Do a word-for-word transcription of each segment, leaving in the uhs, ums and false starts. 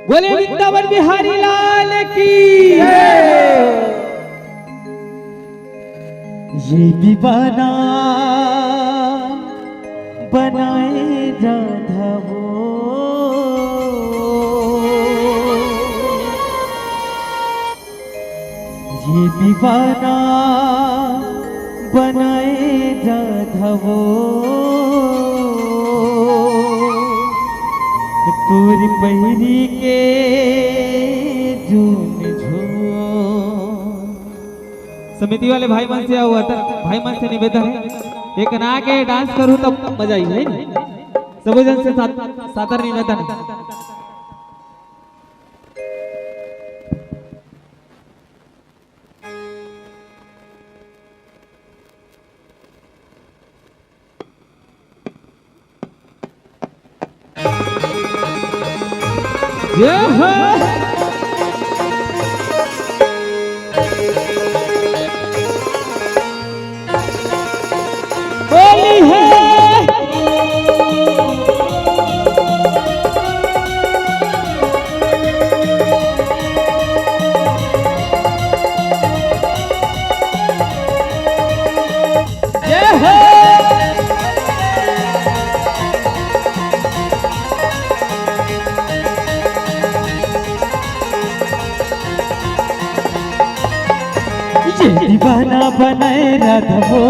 बोले वृंदावन बिहारी लाल की। ये दीवाना बनाए राधा वो, ये दीवाना बनाए राधा वो, तोर पहिरी के जून झोर। समिति वाले भाई मन से अउ अतर भाई मन से निवेदन हे, एक ना के डांस करू तब मजा आही, है नी? सबो झन से सात-, सादर निवेदन हे। जय हो। होली है। जय हो। ये दीवाना बनाए राधा वो,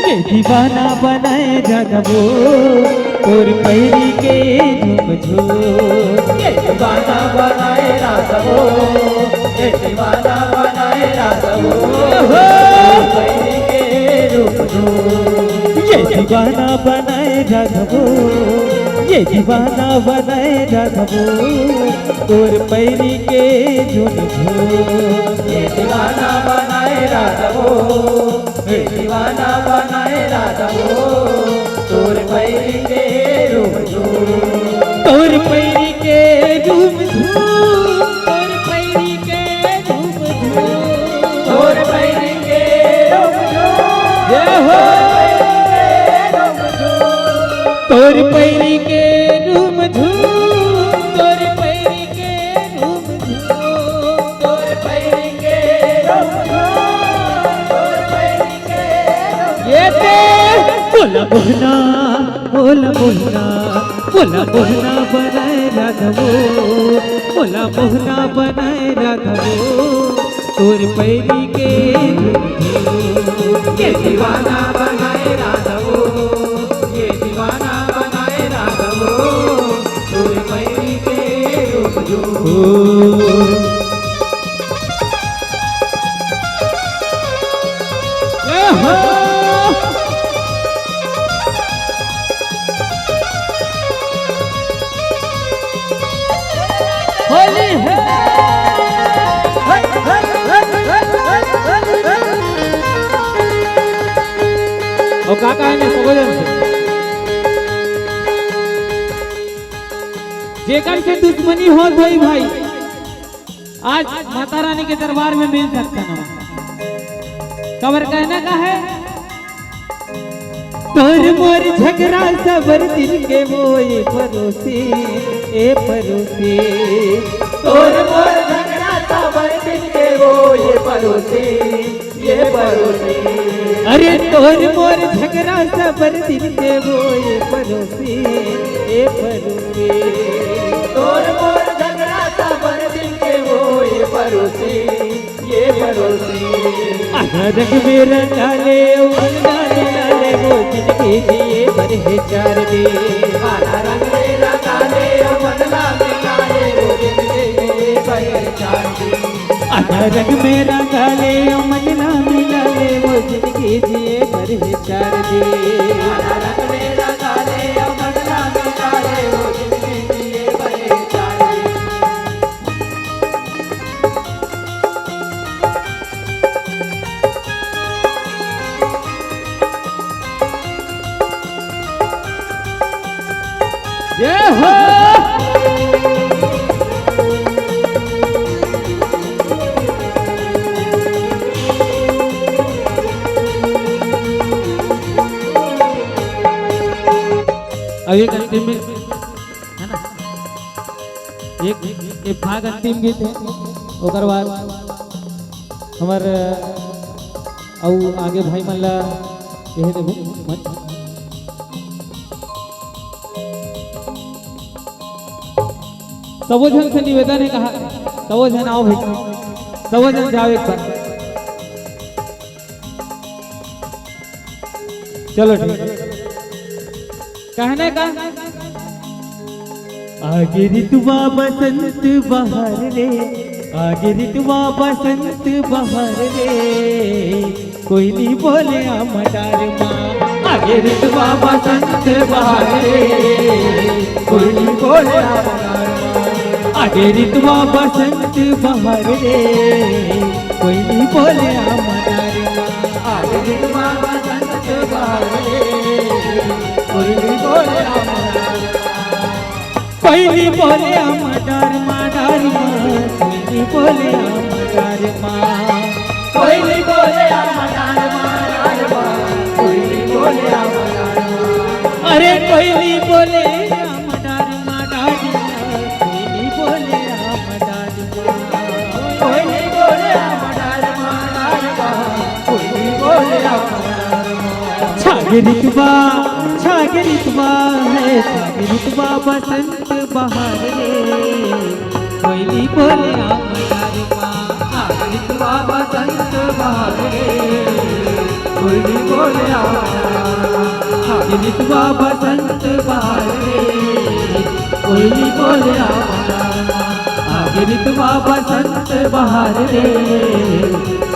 ये दीवाना बनाए राधा वो, तोर पैरी के झूम झूम। ये दीवाना बनाए राधा वो, ये दीवाना बनाए राधा वो, तोर पैरी के झूम झूम। ये दीवाना बनाए राधा वो, ये दीवाना बनाए राधा वो, तोर पैरी के झूम झूम। ये दीवाना बनाए राधा वो, ये दीवाना बनाए राधा वो, तोर पैरी के झूम झूम। तोर पैरी के झूम झूम, तोर पैरी के झूम झूम। तोर पैरी के झूम झूम। जय हो। तोर पैरी के झूम झूम, तोर पैरी के झूम झूम, तोर पैरी के झूम झूम, तोर पैरी के झूम झूम। ये ते बोला मोहना, बोला मोहना, बोला मोहना बनाए राधा वो, बोला मोहना बनाए राधा वो, तोर पैरी के झूम झूम। ये दीवाना बनाए राधा वो, ये दीवाना बनाए राधा वो, तोर पैरी के झूम झूम। ओ। जय हो। होली है। अउ का कहे ने सबो झन से? जेकर से दुश्मनी होत होही भाई, आज माता रानी के दरबार में मिल सकथन। काबर कहना का हे? तोर मोर झगरा सबर दिन के वो ए परोसी, ए परोसी। तोर मोर झगरा सबर दिन के वो ए परोसी, ए परोसी। अरे तोर मोर झगरा सबर दिन के वो ए परोसी, ए परोसी। तोर मोर झगरा सबर दिन के वो ए परोसी, ए परोसी। आधा रंग में रंगा ले, अउ मन ला मिला ले, वो जिनगी जिए बर हे चार दिन। आधा रंग में रंगा ले, अउ मन ला मिला ले, वो जिनगी जिए बर हे चार दिन। आधा रंग में रंगा ले, अउ मन ला मिला ले, वो जिनगी जिए बर हे चार दिन। आधा रंग में रंगा ले, अउ मन ला मिला ले, वो जिनगी जिए बर हे चार दिन। जय हो। अब एक अंतिम में, है ना? एक, एक भाग अंतिम गीत हे, ओकर बाद हमर अउ आगे भाई मन ला एहे देबो मंच। सबो झन से निवेदन हे, कहा सबो झन आओ भाई, सबो झन जाओ एक बार। चलो ठीक हे। कहना का? आगे रितुवा बसंत बहार रे, आगे रितुवा बसंत बहार रे, कोयली बोले आमदार मा। आगे रितुवा बसंत बहार रे, कोयली बोले आमदार मा। आगे रितुवा बसंत बहार रे, कोयली बोले आमदार मा। आगे रितुवा बसंत बहार रे, कोयली बोले आमदार मा। कोयली बोले आमदार मा, डार मा, कोयली बोले आमदार मा। कोयली बोले आमदार मा, डार मा, कोयली बोले आमदार मा। अरे कोयली बोले आमदार मा, डार मा, कोयली बोले आमदार मा। कोयली बोले आमदार मा, डार मा, कोयली बोले आमदार मा। छागे रितुवा, छागे रितुवा हे, छागे रितुवा बसंत बहार रे, कोयली बोले आमदार मा। छागे रितुवा बसंत बहार रे, कोयली बोले आमदार मा। छागे रितुवा बसंत बहार रे, कोयली बोले आमदार मा। छागे रितुवा बसंत बहार रे,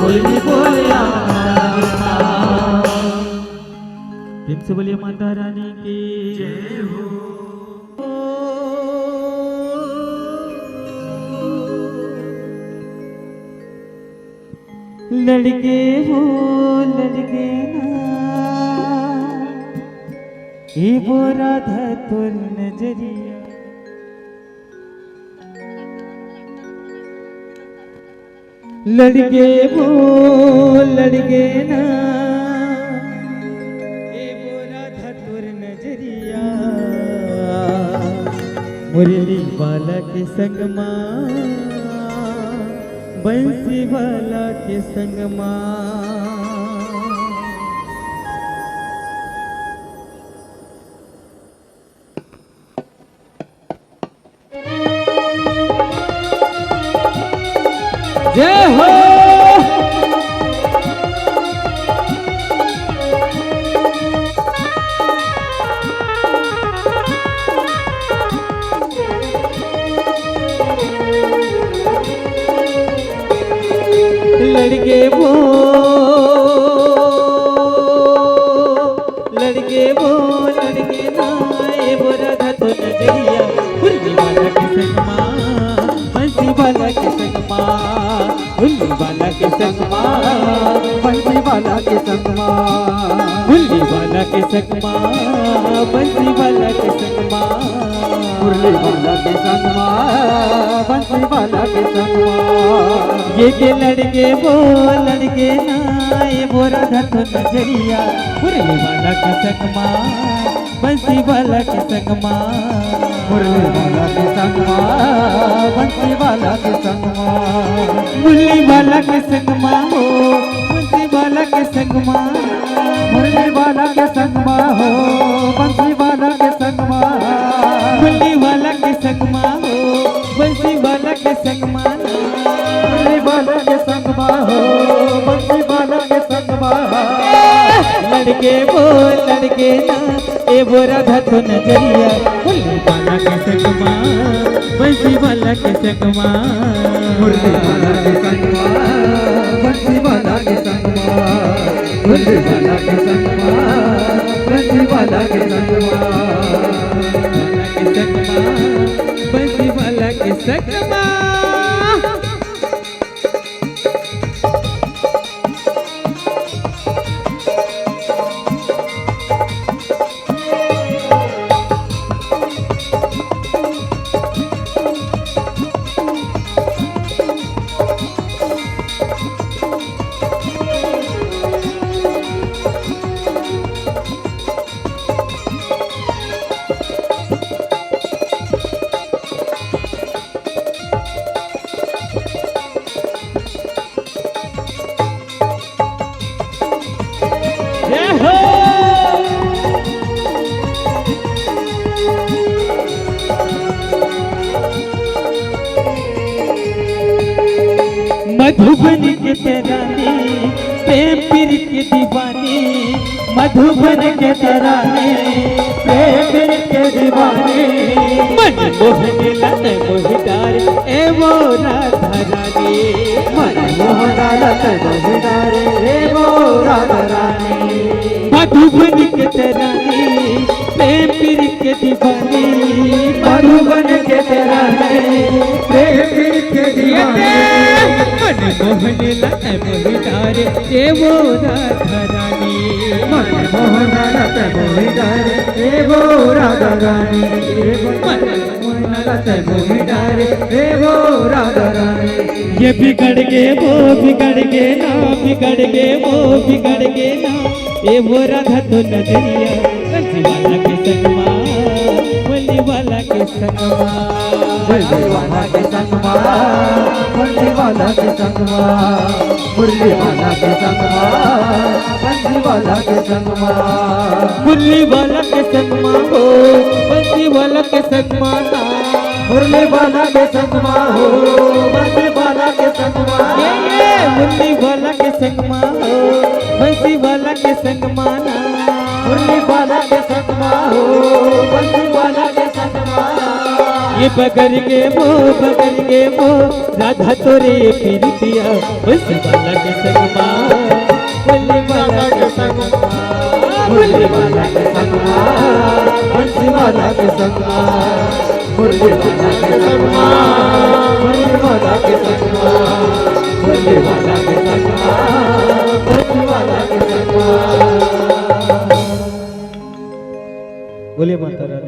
कोयली बोले आमदार मा। प्रेम से बोलिए माता रानी की जय हो। लड़गे वो लड़गे ना, ए वो राधा तोर नजरिया। लड़गे वो लड़गे ना, ए वो राधा तोर नजरिया। मुरली वाला के संग मा, बंसी वाला के संग मा। जय हो। लड़गे वो, लड़गे वो, लड़गे ना, ए वो राधा तो नजरिया। मुरली वाला के संग मा, बंसी वाला के संग मा, मुरली वाला के संग मा, बंसी वाला के संग मा, मुरली वाला के संग मा, बंसी वाला के संग मा, मुरली वाला के संग मा, बंसी वाला के संग मा। ये के लड़गे वो लड़गे ना, ए वो राधा तो नजरिया। मुरली वाला के संग मा, बंसी वाला के संग मा। मुरली वाला के संग मा, बंसी वाला के संग मा। मुरली वाला के संग मा हो, बंसी वाला के संग मा। मुरली वाला के संग मा हो, बंसी वाला के संग मा। मुरली वाला के संग मा हो, बंसी वाला के संग मा। मुरली वाला के संग मा हो, बंसी वाला के संग मा। लड़गे वो लड़गे ना, ए वो राधा तो नजरिया। मुरली वाला के संग मा, बंसी वाला के संग मा। मुरली वाला के संग मा, बंसी वाला के संग मा। मुरली वाला के संग मा, बंसी वाला के संग मा। वाला के संग मा, बंसी वाला के संग मा। मधुबन के ते रानी, प्रेम पीर के दीवानी। मधुबन के ते रानी, प्रेम पीर के दीवानी। मन मोहन लत मोहिदार, ए वो राधा रानी। मन मोहन लत मोहिदार, ए वो राधा रानी। मधुबन के ते रानी, प्रेम पीर के दीवानी। मधुबन के ते रानी, प्रेम पीर के दीवानी। मन मोहन लत मोहिदार, ए वो राधा रानी। मन मोहन लत मोहिदार, ए वो राधा रानी। मन मोहन लत मोहिदार, ए वो राधा रानी। ये बिगड़ गे वो बिगड़ गे ना, बिगड़ गे वो बिगड़ गे ना, ए वो राधा तो नजरिया। बंसी वाला के संगमा, मुरली वाला के संगमा। बंसी वाला के संगमा, मुरली वाला के संगमा। मुरली वाला के संगमा, बंसी वाला के संगमा। मुरली वाला के संगमा हो, बंसी वाला के संगमा ना। मुरली वाला के संगमा हो, बंसी वाला के संगमा। ये, ये, मुरली वाला के संगमा हो, बंसी वाला के संगमा ना। मुरली वाला के संगमा हो, बंसी वाला के संगमा ना। ये बगड़ गे वो, बगड़ गे वो, राधा तोरे पीरितिया। बंसी वाला के संगमा, मुरली वाला के संगमा। मुरली वाला के संगमा, बंसी वाला के संगमा। मुरली वाला के संगमा, मुरली वाला के संगमा। मुरली वाला के संगमा, बंसी वाला के संगमा। बोलिए माता रानी।